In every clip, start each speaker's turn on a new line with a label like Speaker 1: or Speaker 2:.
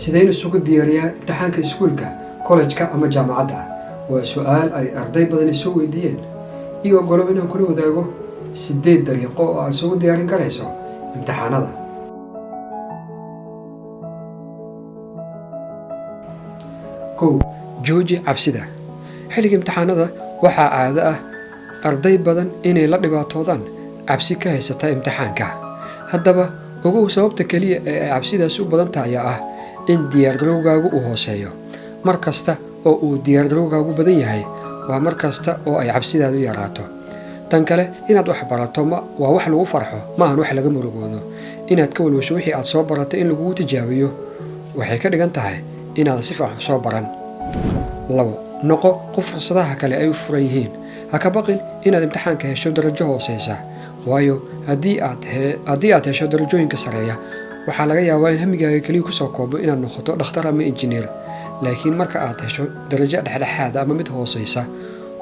Speaker 1: Sideen isugu diyaariyaa imtixaanka iskuulka, kollejka ama jaamacadda? Waa su-aal ay arday badan isu weydiiyeen. Ii ogolow inaan kula wadaago 8 dariiqo oo aad isugu diyaarin karayso imtixaanada. 1, jooji cabsida. Xilliga imtixaanada waxaa caado ah arday badan inay la dhibaatoodaan cabsi ka haysata imtixaanka. Haddaba ogow, sababta keliya ee ay cabsidaasi u badan tahay ayaa ah in diyaargarowgaagu uu hooseeyo. Mar kasta oo uu diyaargarowgaagu badan yahay waa mar kasta oo ay cabsidaadu yaraato. Tan kale, inaad wax barato waa wax lagu farxo, ma ahan wax laga murugoodo. Inaad ka walwasho wixii aad soo baratay in lagugu tijaabiyo waxay ka dhigan tahay inaadan si fiican soo baran. 2, noqo qof fursadaha kale ay u furan yihiin. Ha ka baqin inaad imtixaanka hesho darajo hooseysa, waayo haddii aad hesho darajooyinka sareeya, waxaa laga yaabaa in hamigaaga keliya kusoo koobo inaad noqoto dhakhtar ama injineer. Laakiin marka aad hesho darajo dhexdhexaada ama mid hooseysa,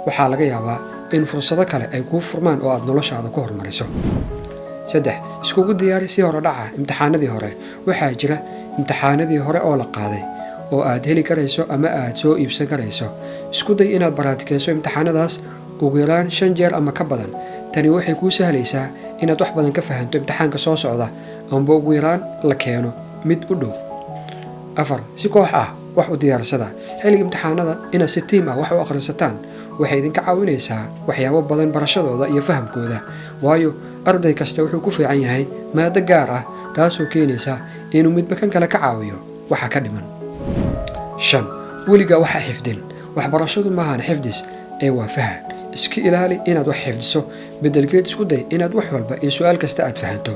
Speaker 1: waxaa laga yaabaa in fursado kale ay kuu furmaan oo aad noloshaada ku horumariso. 3, iskugu diyaari si hore dhaca imtixaanadii hore. Waxaa jira imtixaanadii hore oo la qaaday oo aad heli karayso ama aad soo iibsan karayso. Isku day inaad baraatikeyso imtixaanadaas ugu yaraan 5 jeer ama ka badan. Tani waxay kuu sahlaysaa inaad wax badan ka fahanto imtixaanka soo socda, amba ugu yaraan la keeno mid u dhow. 4, si koox ah wax u diyaarsada. Xilliga imtixaanada inaad si tiim ah wax u akhrisataan waxay idinka caawinaysaa waxyaabo badan barashadooda iyo fahamkooda, waayo arday kasta wuxuu ku fiican yahay maado gaar ah, taasoo keenaysa inuu midba kan kale ka caawiyo waxa ka dhiman. 5, weligaa waxa xifdin. Waxbarashadu maahan xifdis ee waa fahan. Iska ilaali inaad wax xifdiso, beddelkeed isku day inaad wax walba iyo su-aal kasta aad fahanto.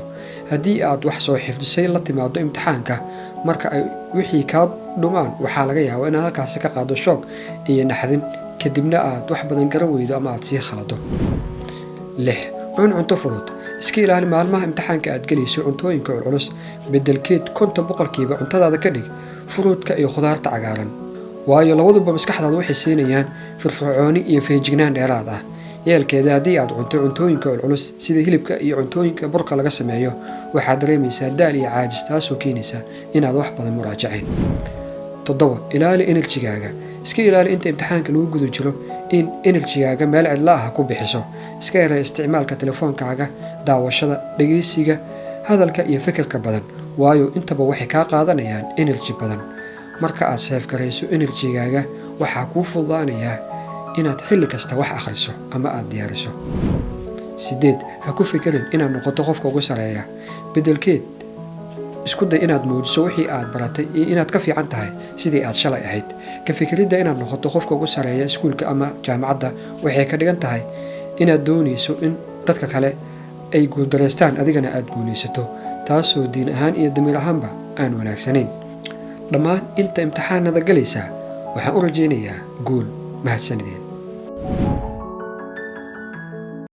Speaker 1: Haddii aad wax soo xifdisay la timaado imtixaanka, marka ay wixii kaa dhumaan waxaa laga yaabaa inaad halkaasi ka qaado shoog iyo naxdin, kadibna aad wax badan garan weydo ama aad sii khalado. 6, cun cunto fudud. Iska ilaali maalmaha imtixaanka aad gelayso cuntooyinka culculus. Beddelkeed 50% cuntadaada ka dhig furuudka iyo khudaarta cagaaran, waayo labaduba maskaxdaadu waxay siinayaan firfircooni iyo feejignaan dheeraad ah. Yeelkeeda, haddii aad cunto cuntooyinka culculus sida hilibka iyo cuntooyinka burka laga sameeyo, waxaad dareemaysaa daal iyo caajis, taasoo keenaysa inaad wax badan muraajacayn. 7, ilaali enerjigaaga. Iska ilaali inta imtixaanka lagu guda jiro in enerjigaaga meel cidla ah ku bixiso. Iska yaree isticmaalka telefoonkaaga, daawashada, dhegeysiga, hadalka iyo fikirka badan, waayo intaba waxay kaa qaadanayaan enerji badan. Marka aad seefgarayso enerjigaaga, waxaa kuu fududaanayaa inaad xilli kasta wax akhriso ama aad diyaariso. 8, ha ku fikirin inaad noqoto qofka ugu sareeya. Beddelkeed isku day inaad muujiso wixii aad baratay iyo inaad ka fiican tahay sidii aad shalay ahayd. Ka fikiridda inaad noqoto qofka ugu sareeya iskuulka ama jaamacadda waxay ka dhigan tahay inaad doonayso in dadka kale ay guuldareystaan, adigana aad guulaysato, taasoo diin ahaan iyo damiir ahaanba aan wanaagsanayn. Dhammaan inta imtixaanada galaysaa waxaan u rajaynayaa guul. Mahadsanideen.